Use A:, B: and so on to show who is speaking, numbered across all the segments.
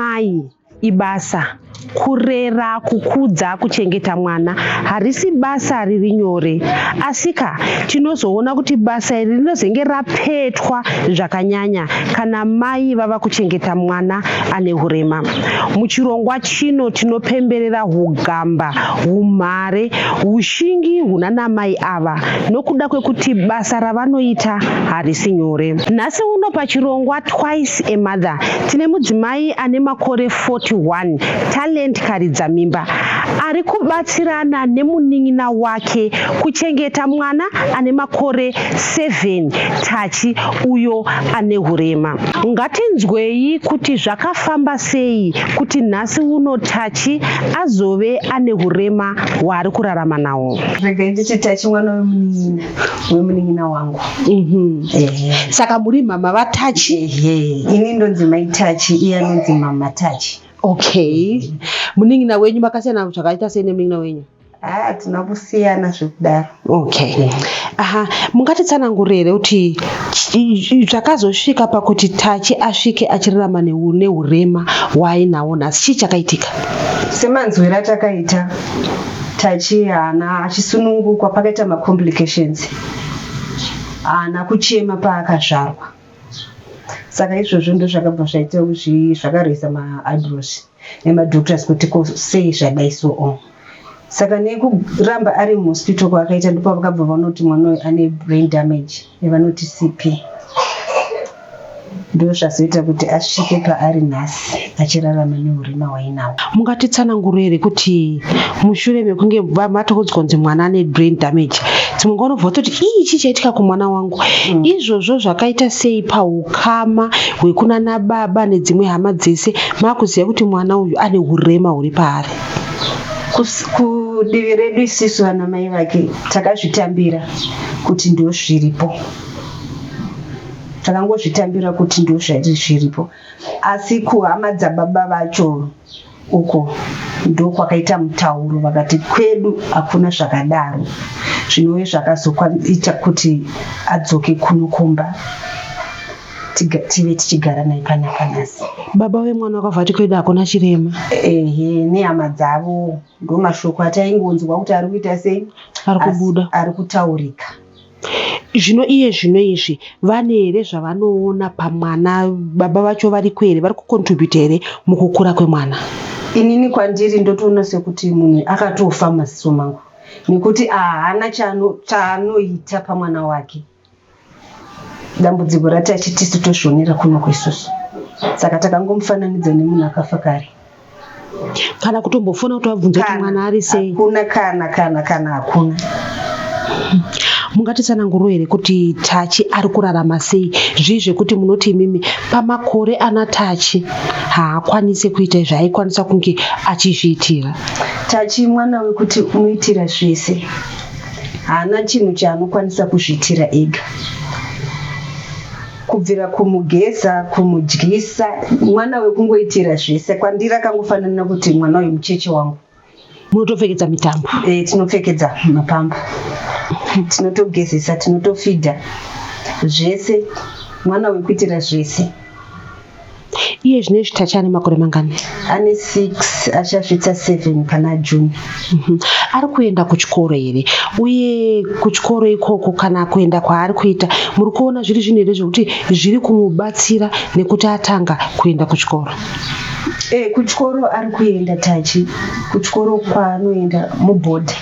A: mai ibasa. Kurera, kukudza, kuchengeta mwana harisi basa riri nyore. Asika tinozoona kuti basa iri rinozenge rapetwa zvakanyanya kana mai vava kuchengeta mwana ane hurema. Muchirongwa chino tinopemberera hugamba, humhare, hushingi hunana mai ava nokuda kwekuti basa ravanoita harisi nyore. Nhasi uno pachirongwa Twice a Mother tine mudzimai ane makore 41, Talent Karidzamimba, ari kubatsirana nemunin'ina wake kuchengeta mwana ane makore 7, Tachi, uyo ane hurema. Ngatinzwei kuti zvakafamba sei kuti nhasi uno Tachi azove ane hurema hwaari kurarama nahwo.
B: Regai nditi Tachi mwana wemunin'ina wemunin'ina wangu. Ehe.
A: Saka muri mama vaTachi?
B: Ehe, ini ndonzi mai Tachi, iye anonzi mama Tachi.
A: Okay. Munin'ina wenyu makasiyana zvakaita sei nemunin'ina wenyu?
B: Ah, tina kusiyana zvekudaro.
A: Okay. Aha, mungatitsanangurire here kuti zvakazosvika pakuti Tachi asvike achirarama nehurema hwaainawo nhasi, chii chakaitika?
B: Semanzwiro atakaita, Tachi haana achisunungukwa pakaita macomplications. Haana kuchema paakazvarwa. Saka izvozvo ndozvakabva zvaita zvakareza maeyebrows emadoctors kuti ko sei zvadai so on. Saka nekuramba ari muhospital kwaakaita ndipo vakabva vanoti mwana uyu ane brain damage yavanoti CP. Ndozvazoita kuti asvike paari nhasi achirarama neurema hwainahwo.
A: Mungatitsanangurire here kuti mushure mekunge matoudzwa kunzi mwana ane brain damage, dzimwe nguva unobva watoti ii chii chaitika kumwana wangu? Izvozvo zvakaita sei paukama hwekunana baba nedzimwe hama dzese makuziva kuti mwana uyu ane urema huri paari?
B: Kudivi redu isisu vana mai vake takazvitambira kuti ndozviripo. Takangozvitambira kuti ndozviripo. Asi kuhama dzababa vacho uko ndokwakaita mutauro, vakati kwedu hakuna zvakadaro, zvinove zvakazoita kuti adzoke kuno kumba tive tichigara naye panapa nhasi.
A: Baba vemwana vakabva vati kwedu hakuna chirema.
B: Ehe, nehama dzavo ndo mashoko ataingonzwa kuti ari kuita sei,
A: ari kubuda,
B: ari kutaurika.
A: Zvino iye zvino izvi vane here zvavanoona pamwana? Baba vacho variko here? Vari kucontributa here mukukura kwemwana?
B: Inini kwandiri ndotoona sekuti munhu akatofa mumaziso mangu, nekuti haana chaanoita pamwana wake. Dambudziko raTachi tisu tozvionera kuno isusu, saka takangomufananidza nemunhu akafa kare.
A: Kana kutombofona kuti vabvunze kuti mwana ari sei?
B: Hakuna, kana kana kana hakuna.
A: Mungatitsananguriro here kuti Tachi ari kurarama sei? Zvii zvekuti munoti imimi pamakore ana Tachi haakwanisi kuita izvi aikwanisa kunge achizviitira?
B: Tachi mwana wekuti unoitira zvese, haana chinhu chaanokwanisa kuzviitira ega. Kubvira kumugeza, kumudyisa, mwana wekungoitira zvese. Kwandiri akangofanana kuti mwana uyu mucheche wangu.
A: Munotopfekedza mitambo?
B: Tinopfekedza mapamba, tinotogezesa, tinotofidha zvese, mwana wekuitira zvese.
A: Iye zvino izvi Tachi ane makore mangani?
B: Ane 6, achasvitsa 7 pana June.
A: Ari kuenda kuchikoro here? Uye kuchikoro ikoko kana kuenda kwaari kuita, muri kuona zviri zvinhu here zvekuti zviri kumubatsira nekuti atanga kuenda kuchikoro?
B: Kuchikoro ari kuenda Tachi, kuchikoro kwaanoenda mubhodhi.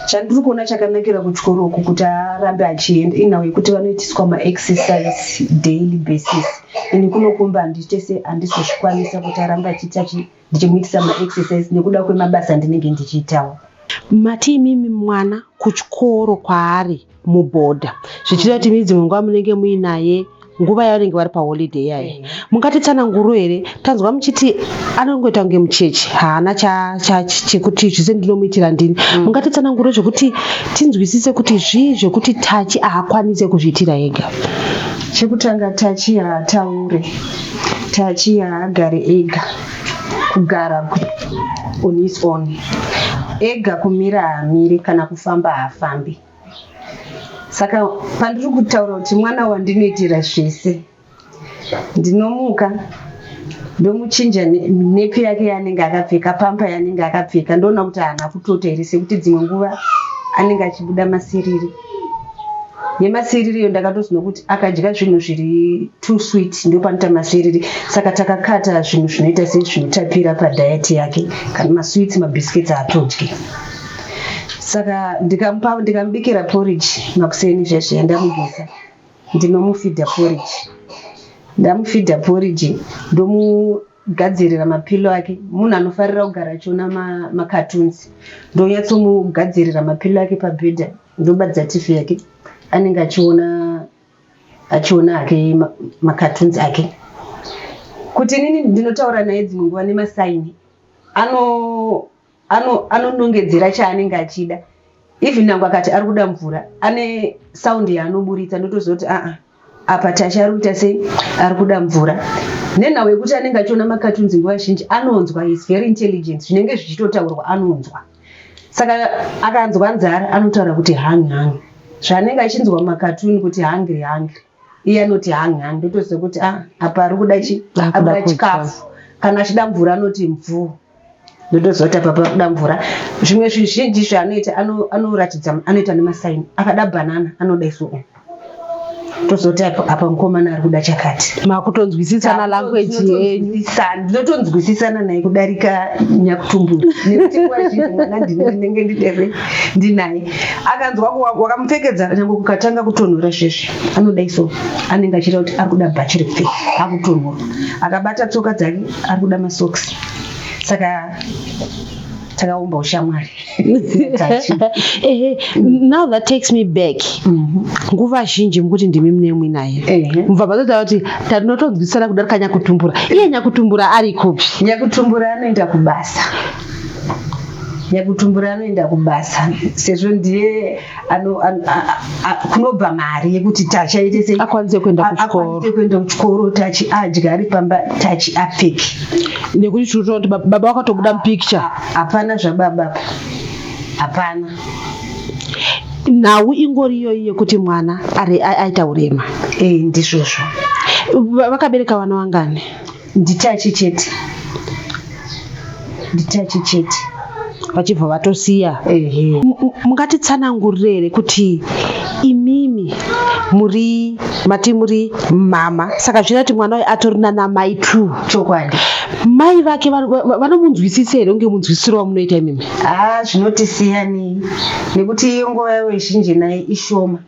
B: Chandiri kuona chakanakira kuchikoro uku kuti arambe achienda inhau yekuti vanoitiswa maexercise daily basis. Ini kuno kumba handiite handizozvikwanisa kuti arambe achiita ndichimuitisa maexercise nekuda kwemabasa andinenge ndichiitawo.
A: Mati imimi mwana kuchikoro kwaari mubhodha, zvichireva kuti imi dzimwe nguva munenge muinaye nguva yavanenge vari paholiday yaye. Mungatitsananguro here? Tanzwa muchiti anongoita kunge mucheche, haana chekuti zvese ndinomuitira ndini. Mungatitsananguro zvekuti tinzwisise kuti zvii zvekuti Tachi haakwanise kuzviitira ega?
B: Chekutanga, Tachi haataure, Tachi haagare ega, kugara on his own ega, kumira haamiri, kana kufamba haafambi. Saka pandiri kutaura kuti mwana wandinoitira zvese, ndinomuka Ndomuchinja nepi yake yaanenge akapfeka, pamper yaanenge akapfeka, ndoona kuti haana kutota here, sekuti dzimwe nguva anenge achibuda masiriri. Yemasiriri iyo ndakatoziva kuti akadya zvinhu zviri too sweet ndopanoita masiriri, saka takakata zvinhu zvinoita sezvinotapira padiet yake, kana masweets, mabiscuits haatodyi. Saka ndikamupa, ndikamubikira porridge makuseni zvezve ndamugeza, ndinomufidha porridge. Ndamufidha porridge, ndomugadzirira mapillow ake. Munhu anofarira kugara achiona macartoons, ndonyatsomugadzirira mapillow ake pabhedha, ndobatidza TV yake, anenge achiona hake macartoons ake. Kuti inini ndinotaura naye dzimwe nguva nemasaini, anonongedzera chaanenge achida. Even nangu akati ari kuda mvura, ane sound yaanoburitsa, ndotoziva kuti aa, apa Tachi ari kuita sei, ari kuda mvura. Nenhau yekuti anenge achiona macartoons nguva zhinji, anonzwa, is very intelligent, zvinenge zvichitotaurwa anonzwa. Saka akanzwa nzara anotaura kuti hang hang, zvaanenge achinzwa mumacartoon kuti hungry hungry, iye anoti hang hang, ndotoziva kuti a apa ari kuda chi
A: Akuda
B: akuda
A: kudya.
B: chikafu. Kana achida mvura anoti mvuu, ndotoziva kuti apa pakuda mvura. Zvimwe zvizhinji zvaanoita anoratidza, anoita nemasaini. Akada bhanana anoda iso, toziva kuti apa mukomana ari kuda chakati.
A: Makutonzwisisana language yenyu.
B: Ndinotonzwisisana naye kudarika nyakutumbura, nekuti nguva zhinji mwana ndini ndinenge ndinere ndinaye. Akanzwa wakamupfekedza, nyange kukatanga kutonhora zvezvi, anoda iso, anenge achida kuti ari kuda bhachi rekupfeka, akutonhora. Akabata tsoka dzake, ari kuda masocks. Saka takaumba ushamwari.
A: Ehe, now that takes me back. Nguva zhinji mukuti ndimi mune muinaye, mubva matotaura kuti tinotonzwisisana kudarika nyakutumbura. Iye nyakutumbura ari kupi?
B: Nyakutumbura anoenda kubasa. Nyakutumbura anoenda kubasa sezvo ndiye kunobva mari yekuti Tachi aite sei,
A: akwanise kuenda kuchikoro.
B: Akwanise kuenda kuchikoro, Tachi adya ari pamba, Tachi apfeke.
A: Nekuti tinotoona kuti baba vakatobuda mupicture.
B: Hapana zvababa apa, hapana.
A: Nhau ingori iyoyi yekuti mwana aita urema.
B: E, ndizvozvo.
A: Vakabereka vana vangani?
B: NdiTachi chete, ndiTachi chete.
A: Vachibva vatosiya.
B: Ehe.
A: Mungatitsanangurire here kuti imimi muri mati muri mama, saka zvichida kuti mwana uyu atori nana mai two?
B: Chokwadi.
A: Mai vake vanomunzwisisa here kunge munzwisisiro wamunoita imimi?
B: Haa, zvinotisiyanei, nekuti iyo nguva yavo zhinji naye ishoma,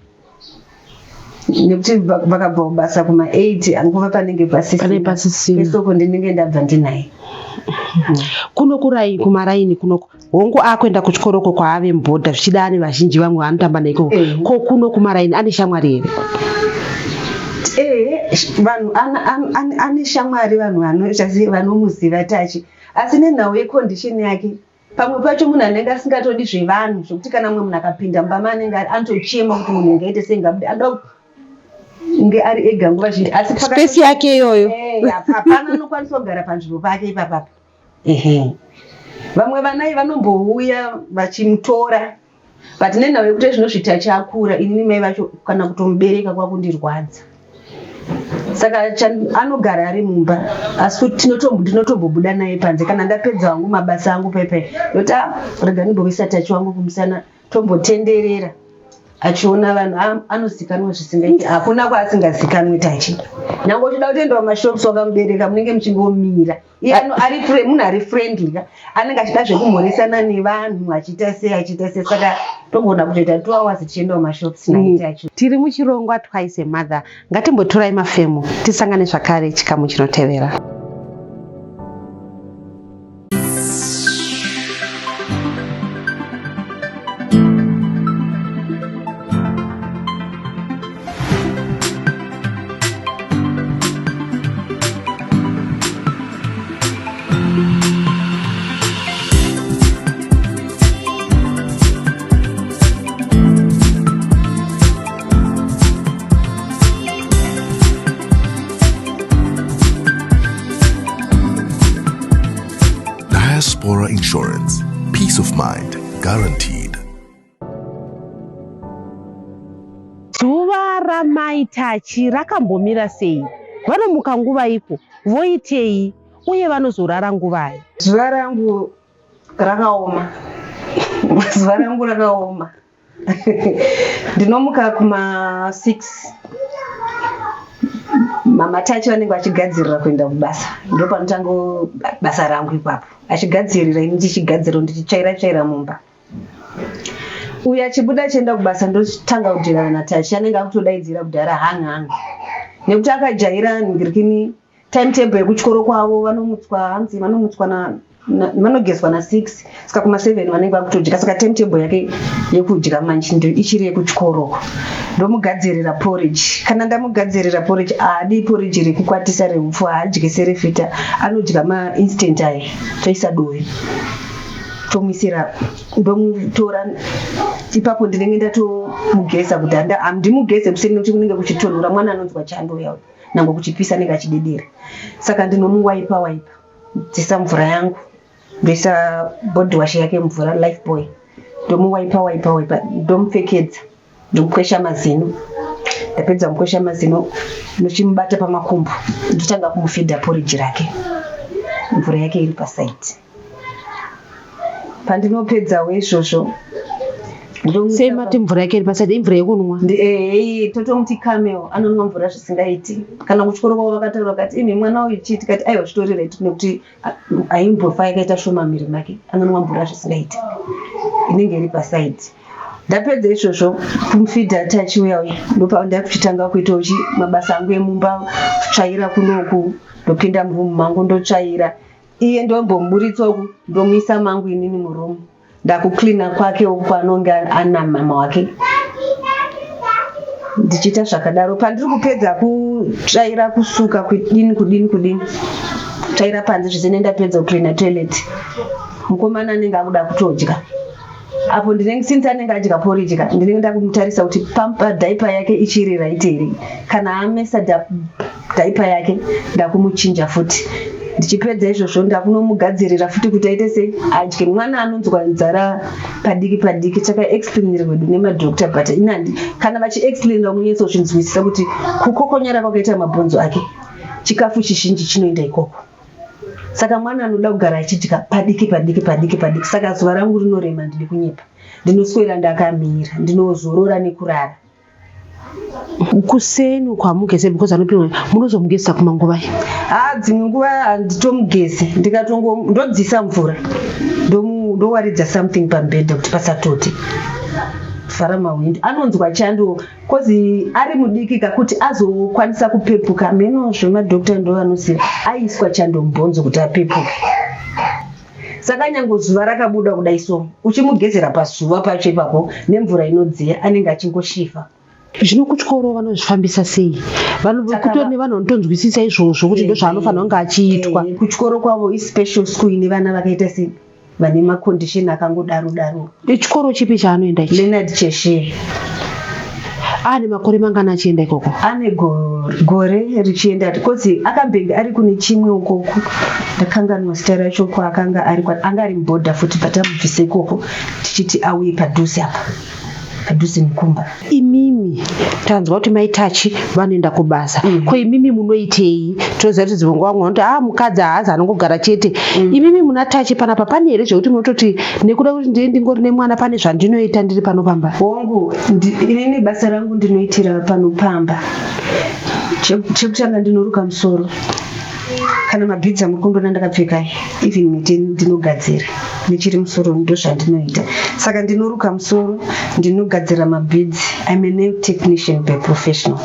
B: nekuti vakabva kubasa kuma8, nguva panenge
A: Pane pasisina.
B: Pesoko ndinenge ndabva ndinaye.
A: Kuno kurai kumaraini kunoko, hongu akuenda kuchikoroko kwaave mubhodha, zvichida ane vazhinji vamwe vanotamba naikoko. Ko kuno kumaraini ane shamwari here?
B: Ehe, vanhu ane shamwari, vanhu vanoita sei, vanomuziva Tachi, asi nenhau yecondition yake, pamwe pacho munhu anenge asingatodi zvevanhu, zvokuti kana mumwe munhu akapinda mumba maanenge ari anotochema kuti munhu angaite sei, ngabude, anoda kunge ari ega nguva zhinji. Asi
A: Space yake iyoyo.
B: Eh, hapana anokwanisa kugara panzvimbo pake ipapapa. Ehe, vamwe vanai vanombouya vachimutora, but nenhau yekuti zvinozviti achakura, inini mai vacho kana kutomubereka kwakundirwadza. Saka anogara ari mumba, asi kuti ndinotombobuda naye panze kana ndapedza wangu mabasa angu paipai, ndoti "Ah, rega ndimboisa Tachi wangu kumusana, tombotenderera," achiona vanhu. Anozikanwa zvisingaiti, hakuna kwaasingazikanwi Tachi. Nyange uchida kutoendawo mashops wakamubereka, munenge muchingomira. Iye munhu ari friendly ka, anenge achida zvekumhoresana nevanhu, achiita sei, achiita sei. Saka togona kutoita 2 hours tichiendawo mashops naye Tachi.
A: Tiri muchirongwa Twice a Mother. Ngatimbotorai mafemo, tisangane zvakare chikamu chinotevera.
C: Diaspora Insurance. Peace of mind guaranteed.
A: Zuva ramai Tachi rakambomira sei? Vanomuka nguva iko, voitei? Uye vanozorara nguvai?
B: Zuva rangu rakaoma. Zuva rangu rakaoma. Ndinomuka kuma 6 mama Tachi vanenge vachigadzirira kuenda kubasa, ndopanotanga basa rangu ipapo, achigadzirira ini ndichigadzira, ndichitsvaira tsvaira mumba. Uyo achibuda achienda kubasa, ndotanga kudhirana naTachi. Anenge akutodaidzira kudhara hang hang, nekuti akajaira ngirikini timetable yekuchikoro kwavo. Vanomutswa, hanzi vanomutswa na vanogezwa na6, saka kuma7 vanenge vakutodya. Saka timetable yake yekudya manje ndo ichiri yekuchikoro. Ndomugadzirira porridge. Kana ndamugadzirira porridge, haadi porridge rekukwatisa reupfu, haadye Cerevita, anodya mainstant aya. Toisa dovi, tomuisira, ndomutora ipapo. Ndinenge ndatomugeza kuti handimugeze kuseni nekuti kunenge kuchitonhora, mwana anonzwa chando uya, nangwe kuchipisa anenge achidedera. Saka ndinomuwaipa waipa, dzisa mvura yangu, ndoisa body wash yake, mvura Lifebuoy, ndomuwaipa waipa waipa, ndomupfekedza, ndomukwesha mazino. Ndapedza mukwesha mazino, ndochimubata pamakumbo, ndotanga kumufidha porridge rake, mvura yake iri pasaidi. Pandinopedzawo izvozvo,
A: Sei mati mvura yake iri pasaidi? Imvura yekunwa?
B: Totomuti Camel. Anonwa mvura zvisingaiti. Kana kuchikoro kwavo vakataura vakati, "Imi, mwana uyu chii?" Tikati, "Aiwa, zvitori right, nekuti haimbofa yakaita shoma muviri make." Anonwa mvura zvisingaiti, inenge iri pasaidi. Ndapedza izvozvo kumufidha Tachiuya uya, ndopa ndakuchitanga kuitawo chi mabasa angu emumba, kutsvaira kunoku. Ndopinda murumu mangu, ndotsvaira. Iye ndombomuburitsa uku, ndomuisa mangu inini murumu. Ndakuklina kwake uku kwanonge ana mama wake, ndichiita zvakadaro. Pandiri kupedza kutsvaira, kusuka, kudini kudini kudini, kutsvaira panze zvese, nendapedza kuklina toilet, mukomana anenge akuda kutodya. Apo ndinenge, since anenge adya porridge ka, ndinenge ndakumutarisa kuti pamper, diaper yake ichiri right here. Kana amesa diaper yake, ndakumuchinja futi. Ndichipedza izvozvo, ndakunomugadzirira futi kuti aite sei, adye. Mwana anonzwa nzara padiki padiki. Takaexplainirwa kwedu nemadhokta, but inandi kana vachiexplainira unonyatsozvinzwisisa kuti kukokonyara kwakaita mabhonzo ake, chikafu chizhinji chinoenda ikoko. Saka mwana anoda kugara achidya padiki padiki padiki padiki. Saka zuva rangu rinorema, ndidi kunyepa. Ndinoswera ndakamira, ndinozorora nekurara.
A: Kuseni kwamugeze, because anopiwa, munozomugezesa kumanguvai?
B: Ha, dzimwe nguva handitomugeze. Ndikatongo ndodzisa mvura, ndowaridza something pamubhedha kuti pasatote, vhara mahwindo. Anonzwa chando 'cause ari mudiki kakuti azokwanisa kupepuka. Mheno zvemadhokta ndo vanoziva, aiswa chando mubhonzo kuti apepuke. Saka nyange zuva rakabuda kudai so, uchimugezera pazuva pacho ipapo nemvura inodziya, anenge achingoshiva.
A: Zvino kuchikoro vanozvifambisa sei? Kutori nevanhu vanotonzwisisa izvozvo kuti ndo zvaanofanira kunge achiitwa?
B: Kuchikoro kwavo ispecial school ine vana vakaita sei, vane macondition akangodaro daro.
A: Chikoro chipi chaanoenda ichi?
B: Leonard Cheshire.
A: Ane makore mangani achienda ikoko?
B: Ane gore richienda, 'cause akambenge ari kune chimwe ukoko, ndakanganwa zita racho kwaakanga ari, anga ari muboarder futi, but amubvise ikoko tichiti auye padhuze apa, padhuze nekumba.
A: Imimi, tanzwa kuti maitachi vanoenda kubasa. Ko imimi munoitei? Toziva kuti dzimwe nguva vamwe vanoti, "A, mukadzi haazi, anongogara chete." Imimi muna Tachi panapa, pane here zvekuti munototi nekuda kuti ndii ndingori nemwana, pane zvandinoita ndiri pano pamba?
B: Hongu, inini basa rangu ndinoitira pano pamba. Chekutanga ndinoruka musoro, kana mabhidzi amuri kundoona ndakapfeka, even mhete ndinogadzira nechiri musoro, ndo zvandinoita. Saka ndinoruka musoro, ndinogadzira mabhidzi. I'm a nail technician by professional.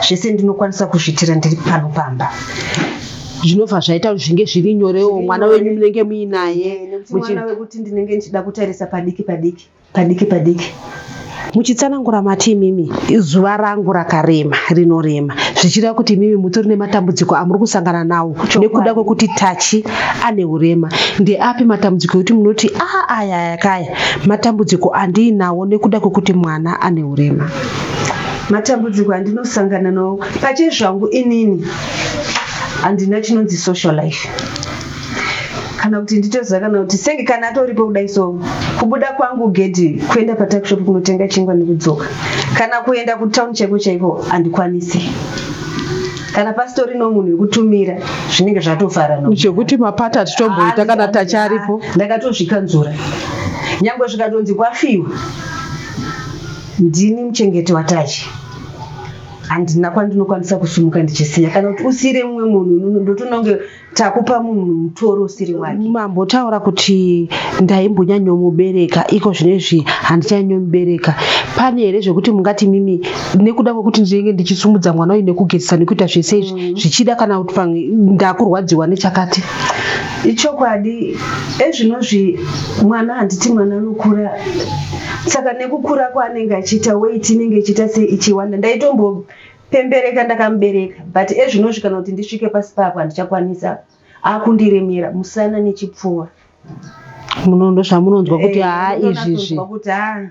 B: Zvese ndinokwanisa kuzviitira ndiri pano pamba.
A: Zvinobva zvaita kuti zvinge zviri nyorewo, mwana wenyu munenge muinaye.
B: Nekuti mwana wekuti ndinenge ndichida kutarisa padiki padiki padiki padiki.
A: Muchitsanangura mati imimi, "Zuva rangu rakarema, rinorema," zvichireva kuti imimi mutori nematambudziko amuri kusangana nawo nekuda kwekuti Tachi ane urema. Ndeapi matambudziko ekuti munoti, "A, aya ayakaya matambudziko andiinawo nekuda kwekuti mwana ane urema"?
B: Matambudziko andinosangana nawo pachezvangu inini, handina chinonzi social life, kana kuti nditoziva kana kuti senge kana atoripo kudai so, kubuda kwangu gedhi kuenda patuckshop kunotenga chingwa nekudzoka, kana kuenda kutown chaiko chaiko handikwanisi. Kana pasitori nomunhu wekutumira zvinenge zvatofara no.
A: Zvekuti mapati atitomboita kana Tachi aripo.
B: Ndakatozvikanzura. Nyangwe zvikatonzi kwafiwa ndini muchengeti waTachi. Handina kwandinokwanisa kusumuka ndichisiya kana kuti usiire mumwe munhu ndotononge takupa munhu mutoro usiri wake.
A: Mambotaura kuti ndaimbonyanyomubereka iko zvinezvi handichanyanyomubereka. Pane here zvekuti mungati mimi nekuda kwekuti ndinenge ndichisumudza mwana uyu nekugezesa nekuita zvese izvi zvichida kana kuti pamwe ndakurwadziwa nechakati?
B: Ichokwadi ezvinozvi mwana handiti mwana anokura saka nekukura kwaanenge achiita weight inenge ichiita sei ichiwanda ndaitombo Pembereka ndakamubereka but ezvinozvi kana kuti ndisvike pasi papo handichakwanisa akundiremera musana nechipfuva.
A: Munondo zvamunonzwa kuti eh, haa izvizvi
B: kuti haa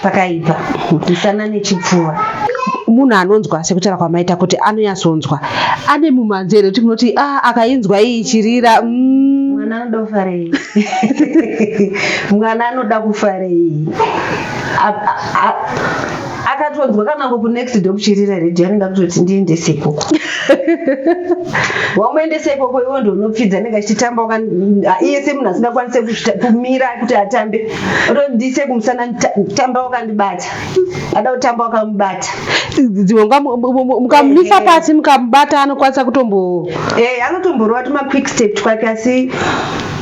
B: pakaipa musana nechipfuva.
A: Munhu anonzwa sekutaura kwamaita kuti anonyatsonzwa ane mumhanzi here kuti munoti a ah, akainzwa iyi ichirira
B: mm. Mwana anoda kufarei mwana anoda kufarei akatonzwa kana ngo kunext door kuchirira radio anenge akutoti ndiendese ikoko wamuendesa ikoko iwe ndounopfidza anenge achitamba iye semunhu asingakwanise kumira kuti atambe otondise kumusana tamba wakandibata ada kutamba wakamubata
A: dzimwe nguva mukamumisa pasi mukamubata anokwanisa kutombo
B: eh, anotomborova tumaquick step twake asi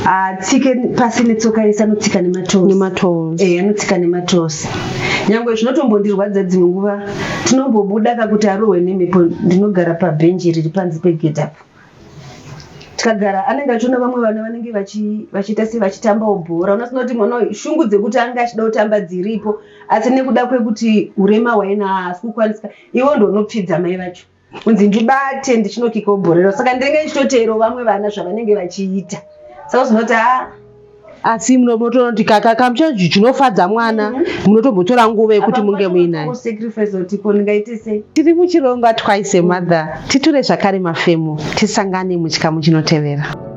B: atsike pasi netsoka yese anotsika nematoes eh, anotsika nematoes Nyangwe zvinotombondirwadza dzimwe nguva tinombobuda ka kuti arohwe nemhepo ndinogara pabhenji riri panze pegedhi apo. Tikagara anenge achiona vamwe vana vanenge vachiita se vachitambawo bhora unotoona kuti mwana uyu shungu dzekuti ange achida kutamba dziripo asi nekuda kwekuti urema hwaina haasi kukwanisika iwe ndounopfidza mai vacho. Kunzi ndibate ndichinokikawo bhora saka ndinenge ndichitoteerawo vamwe vana zvavanenge vachiita saka uzinoti a
A: asi munotoona kuti kamucha chinofadza mwana munotombotora nguva yekuti munge muinaye. Tiri muchirongwa Twice a Mother, titure zvakare mafemo tisangane muchikamu chinotevera.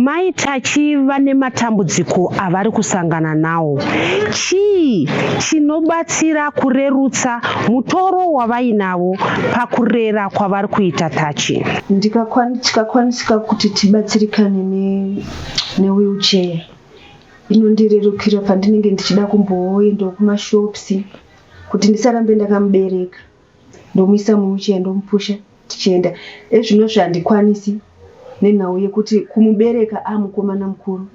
A: Mai Tachi vane matambudziko avari kusangana nawo. Chii chinobatsira kurerutsa mutoro wavainawo pakurera kwavari kuita Tachi?
B: Ndikakwanisika kuti tibatsirikane newheelchair inondirerukira pandinenge ndichida kumboendawo kumashops kuti ndisarambe ndakamubereka ndomuisa muwheelchair ndomupusha tichienda. Ezvinozvi handikwanisi nenhau yekuti kumubereka amukomana mukuru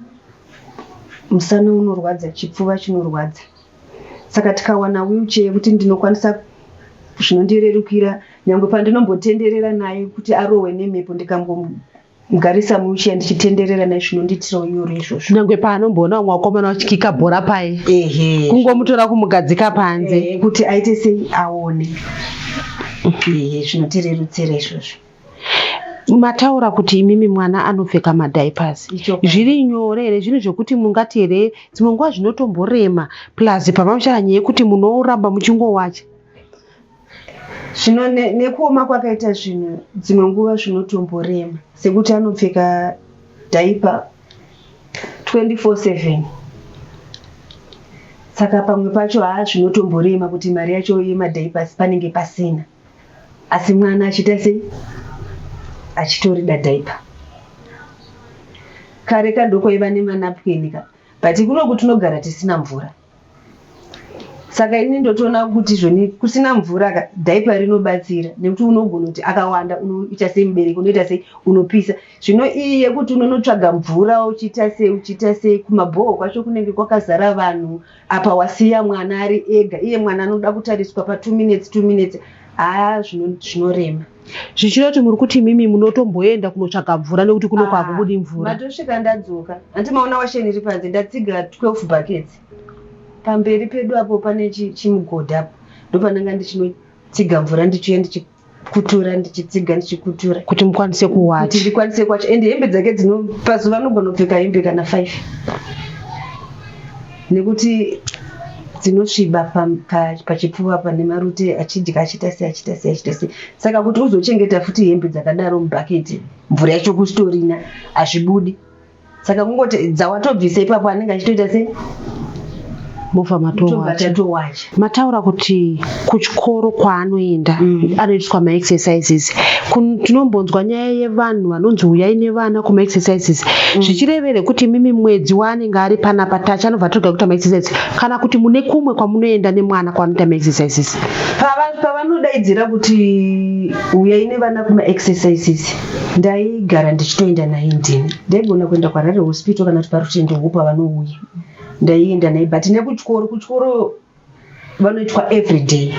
B: musana unorwadza chipfuva chinorwadza saka tikawana wheelchair yekuti ndinokwanisa zvinondirerukira nyangwe pandinombotenderera naye kuti arohwe nemhepo ndikangomugarisa muwheelchair ndichitenderera naye zvinondiitirawo nyore izvozvo.
A: Nyangwe paanomboona vamwe vakomana vachikika bhora paye
B: Ehe.
A: kungomutora kumugadzika panze.
B: Ehe, kuti aite sei aone. Ehe, zvinotirerutsira izvozvo.
A: Mataura kuti imimi mwana anopfeka madiapers.
B: Ichokwadi.
A: Zviri nyore here zvinhu zvekuti mungati here dzimwe nguva zvinotomborema plus pamamuchara nyaya yekuti munoramba muchingowacha.
B: Zvino nekuoma kwakaita zvinhu dzimwe nguva zvinotomborema sekuti anopfeka diaper 24/7 saka pamwe pacho haa zvinotomborema kuti mari yacho yemadiapers panenge pasina asi mwana achiita sei achitorida diaper. Kare ka ndokwaiva nemanapkin ka. But kunoku tinogara tisina mvura. Saka ini ndotoona kuti zvoni kusina mvura ka diaper rinobatsira nekuti unogona kuti akawanda unoita sei mubereki unoita sei unopisa. Zvino iyi yekuti unonotsvaga mvura uchiita sei uchiita sei kumabhoho kwacho kunenge kwakazara vanhu apa wasiya mwana ari ega iye mwana anoda kutariswa pa 2 minutes 2 minutes haa zvinorema.
A: Zvichireva kuti muri kuti imimi munotomboenda kunotsvaga mvura nekuti kuno kwakubudi mvura.
B: Matosvika ndadzoka. Hanti maona washeni iri panze ndatsiga 12 buckets. Pamberi pedu apo pane chimugodhi apo ndopandanga ndichinotsiga mvura ndichiuya ndichikutura ndichitsiga ndichikutura.
A: Kuti mukwanise kuwacha.
B: Kuti ndikwanise kuwacha and hembe dzake dzino pazuva anogona kupfeka hembe kana 5. Nekuti dzinosviba pachipfuva pa, pane marute achidya achiita sei achiita sei achiita sei saka kuti uzochengeta futi hembe dzakadaro mubhaketi mvura yacho kusitorina hazvibudi saka kungoti dzawatobvisa ipapo anenge achitoita sei
A: mobva matowacha mataura kuti kuchikoro kwaanoenda mm. anoitiswa maexercises tinombonzwa nyaya yevanhu vanonzi huyai nevana kumaexercises mm. zvichirevere kuti mimi mwedzi waanenge ari panapa tachi anobva atorega kuita maexercises kana kuti mune kumwe kwamunoenda nemwana kwaanoita maexercises
B: pavanodaidzira kuti huyai nevana kumaexercises ndaigara ndichitoenda naye ndini ndaigona kuenda kuharare hospital kana kuti parutendo hope vanouya ndaienda naye but nekuchikoro kuchikoro vanoitwa everyday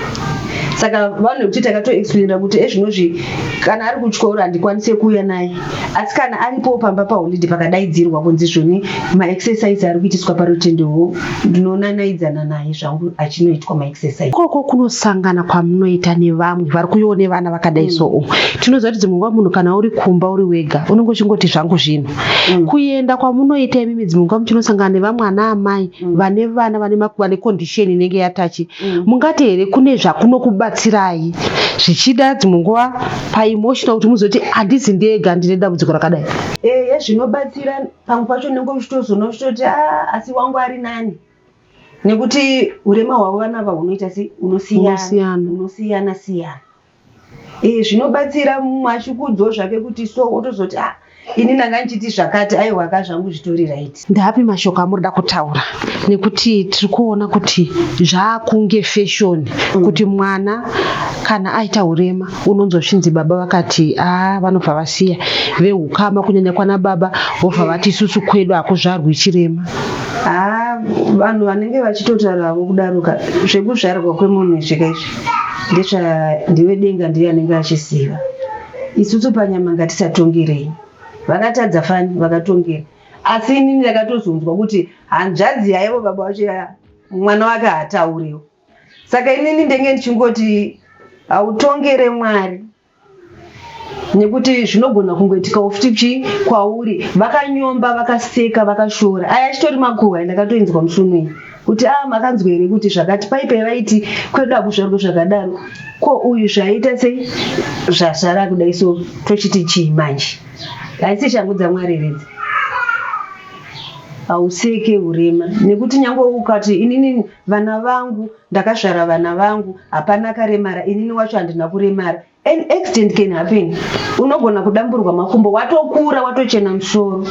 B: saka vanhu vekuti takatoexplainira kuti ezvinozvi kana ari kuchikoro handikwanise kuuya naye asi kana aripo pamba paholiday pakadaidzirwa kunzi zvoni maexercise ari kuitiswa parutendewo ndinonanaidzana naye zvangu achinoitwa maexercise
A: ikoko kunosangana kwamunoita nevamwe vari kuiwo nevana vakadai so mm. Tinoziva kuti dzimwe nguva munhu kana uri kumba uri wega unenge uchingoti zvangu zvinhu mm. Kuenda kwamunoita imimi dzimwe nguva muchinosangana nevamwe ana amai mm. vane vana vane vane condition inenge yatachi mm. Mungati here kune zvakunokubatsirai zvichida dzimwe nguva paemotional kuti muzoti handizi ndega ndine dambudziko rakadai?
B: Ehe, zvinobatsira pamwe pacho unenge uchitozoona uchitoti a ah, asi wangu ari nani nekuti urema hwavo vana ava hunoita sei unosiyana unosiyana siyana. Eh, zvinobatsira mumwe achikuudzawo zvake kuti so otozoti ah ini ndanga ndichiti zvakati aiwa ka zvangu zvitori right.
A: Ndaapi mashoko amurida kutaura nekuti tiri kuona kuti zvaakunge fashion mm. kuti mwana kana aita urema unonzosvinzi baba vakati aa vanobva vasiya vehukama kunyanya kwana baba vobva vati isusu kwedu hakuzvarwi chirema.
B: Haa vanhu vanenge vachitotauravo kudaroka zvekuzvarwa kwemunhu izvi ka izvi ndezva ndiwe denga ndiye anenge achiziva isusu panyama ngatisatongerei vakatadza fani vakatongera asi inini ndakatozonzwa kuti hanzvadzi yaivo baba vacho mwana wake haatauriwo saka inini ndenge ndichingoti hautongere mwari nekuti zvinogona kungoitikawo futi chii kwauri vakanyomba vakaseka vakashora aya achitori makuhwa ndakatoinzwa musi unoyi kuti a ah, makanzwa here kuti zvakati paipai vaiti kwedu hakuzvarwe zvakadaro ko uyu zvaita sei zvazvara kudai so tochiti chii manje haisi shangu dzamwari here hauseke urema nekuti nyange ukati inini vana vangu ndakazvara vana vangu hapana akaremara inini wacho handina kuremara An accident can happen. Unogona kudamburwa makumbo watokura watochena musoro.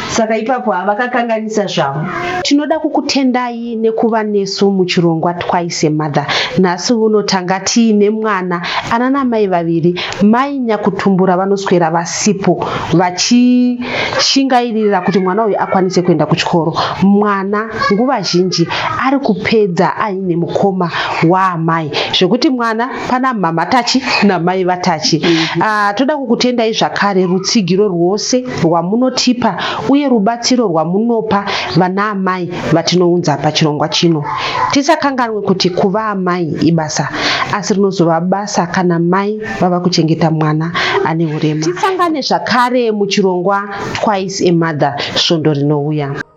B: Saka ipapo havakakanganisa zvavo.
A: Tinoda kukutendai nekuva nesu muchirongwa Twice a Mother. Nhasi uno tanga tiine mwana ana namai vaviri, mai nyakutumbura vanoswera vasipo vachishingairira kuti mwana uyu akwanise kuenda kuchikoro. Mwana nguva zhinji ari kupedza aine mukoma waamai zvekuti mwana pana mhamha Tachi namai vaTachi. Mm -hmm. Toda kukutendai zvakare rutsigiro rwose rwamunotipa uye rubatsiro rwamunopa vana amai vatinounza pachirongwa chino. Tisakanganwe kuti kuva amai ibasa asi rinozova basa kana mai vava kuchengeta mwana ane urema. Tisangane zvakare muchirongwa Twice a Mother svondo rinouya.